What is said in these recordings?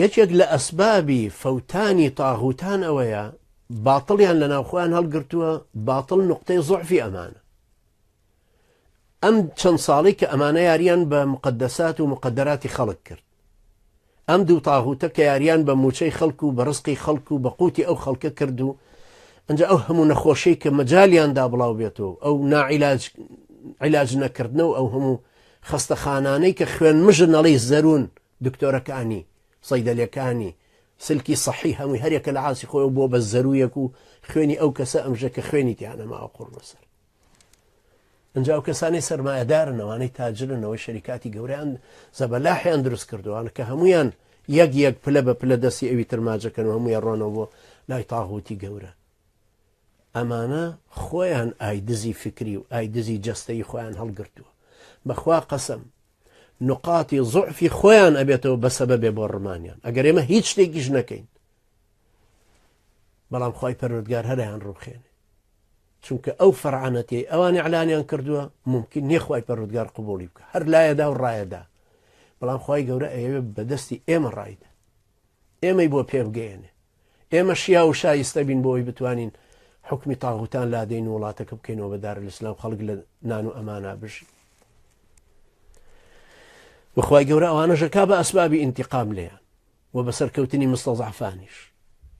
یەکێک لە ئەسبابی فەوتانی تاغوتان ئەوەیە باتڵیان لە ناوخۆیان هەڵگرتووە، باتڵ نوقتەی زوعفی ئەمانە. ئەم چەند ساڵەی کە ئەمانە یاریان بە مقدسات و مقدراتی خەڵک کرد، ئەم دوو تاغوتە کە یاریان بە موچەی خەڵک و بە ڕزقی خەڵک و بە قوتی ئەو خەڵکە کرد و ئەنجا ئەو هەموو نەخۆشەی کە مەجالیان دا بڵاو بێتەوە ئەو ناعیلاج عیلاج نەکردنە و ئەو هەموو خەستەخانانەی کە خوێن مژن ئەڵێی زەروون دکتۆرەکانی سەیدەلەکانی سلکی سەحی هەمووی هەریەکە لە عاسی خۆی بۆ بە زەرویەک و خوێنی ئەو کەسە ئەمژە کە خوێنی تیانە ماوە قوڕ بەسەر ئەنجا ئەو کەسانەی سەرمایەدارن ئەوانەی تاجرن ئەوەی شەریکاتی گەورەیان زەبەلاحیان دروست کردووان کە هەمویان یەک یەک پلە بە پلە دەستی ئەوی تر ماجەکەن و هەموویان ڕۆنەوە بۆ لای تاغوتی گەورە ئەمانە خۆیان ئایدزی فکری و ئایدزی جەستەی خۆیان هەڵگرتووە بەخوا قەسەم نقاتی زعفی خۆیان ئەبێتەوە بە سەبەبێ بۆ ڕمانیان ئەگەر ئێمە هیچ شتێکیش نەکەین بەڵام خی پەروەردگار هەریان ڕوخێنێ چونکە ئەو فەرعەنەتیەی ئەوان ئیعلانیان کردووە مومکین نیە خوای پەروەردگار قبوڵی بکا هەر لایەدا و ڕایەدا بەڵام خوای گەورە ئەیەوێ بەدەستی ئێمە ڕایدا ئێمەی بۆ پێ بگەیەنێ ئێمە شیا و شایستە بین بۆ ئەوی بتوانین حکمی تاغوتان لادەین و وڵاتەکە بکەینەوە بە دارالئیسلام خەڵک لە نان و ئەمانا بژی وخوای گەورە ئەوانەشەکا بە ئەسبابی ئینتقام لێیان و بە سەرکەوتنی مستەزعفانیش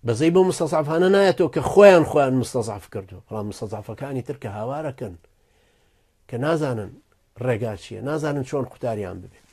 بەزەی بۆ مستەزعفانە نایەتەوە کە خۆیان خۆیان مستەزعف کردو بەڵام مستەزعفەکانی تر کە هاوارەکەن کە نازانن ڕێگا چییە نازانن چۆن قوتاریان ببێت.